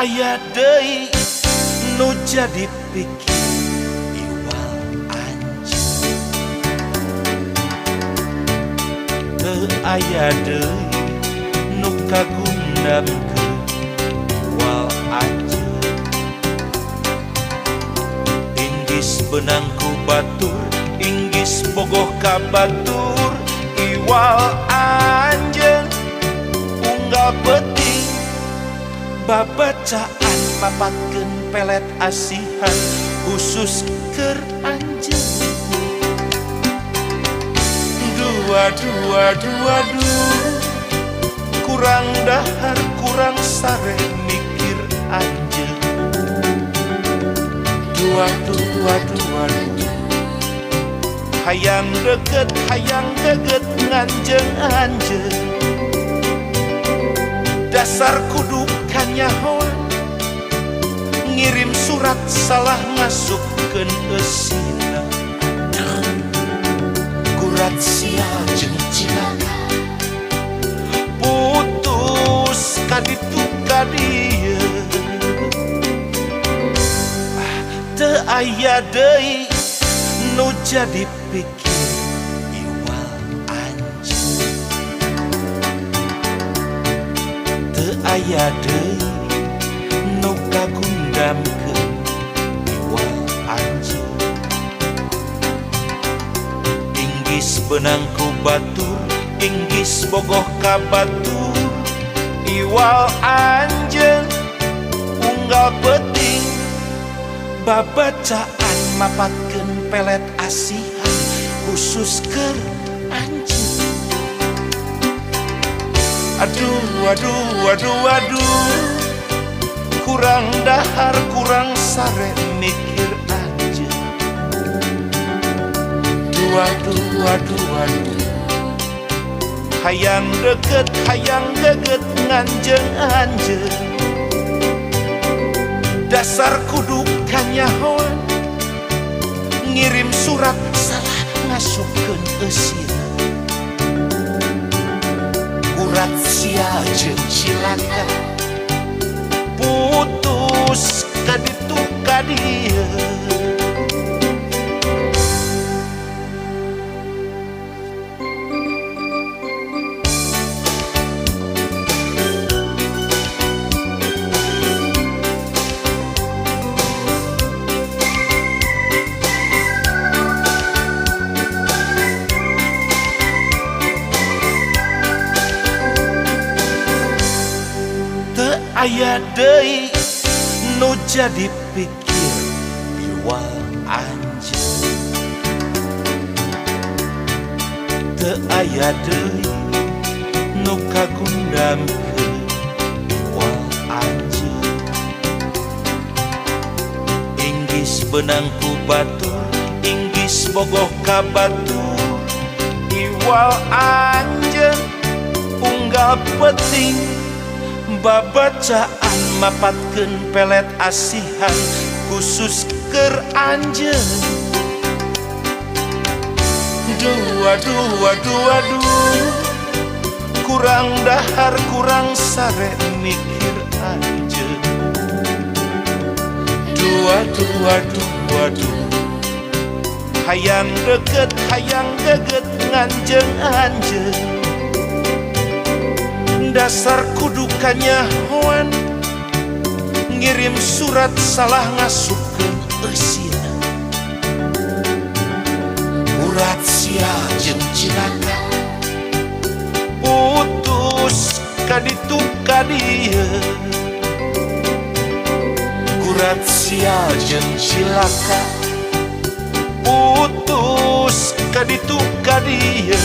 Aya deui nu jadi pikir iwal anjeun. Teu aya deui nu kagundamkeun iwal anjeun. Inggis beunang ku batur, inggis bogoh ka batur, iwal anjeun unggal peuting babacaan mapatkeun pelet asihan khusus keur anjeun. Dua dua dua dua, kurang dahar kurang sare mikir anjeun. Dua dua dua dua, hayang deket hayang geget nganjeng anjeun. Dasar kudu kanyahoan, ngirim surat salah ngasupkeun eusina. Gurat sial jeung cilaka, putus kaditu kadieu. Ah, teu aya deui nu jadi pikir iwal anjeun. Teu aya deui nu kagundamkeun iwal anjeun. Inggis beunang ku batur, inggis bogoh ka batur, iwal anjeun unggal peuting babacaan mapatkeun pelet asihan khusus keur anjeun. Aduh aduh aduh aduh, kurang dahar kurang sare mikir anjeun. Dua dua dua dua, hayang deket hayang geget nganjeng anjeun. Dasar kudu kanyahoan, ngirim surat salah ngasupkeun eusina. Gurat sial jeung cilaka, putus kaditu kadieu. Teu aya deui nu jadi pikir iwal anjeun. Teu aya deui nu kagundamkeun iwal anjeun. Inggis beunang ku batur, inggis bogoh ka batur, iwal anjeun unggal peuting babacaan mapatkeun pelet asihan khusus keur anjeun. Dua dua dua dua, kurang dahar kurang sare mikir anjeun. Dua dua dua dua, hayang deket hayang geget nganjeng anjeun. Dasar kudu kanyahoan, ngirim surat salah ngasupkeun eusina. Urat sial jeung cilaka, putus kaditu kadieu. Gurat sial jeung cilaka, putus kaditu kadieu.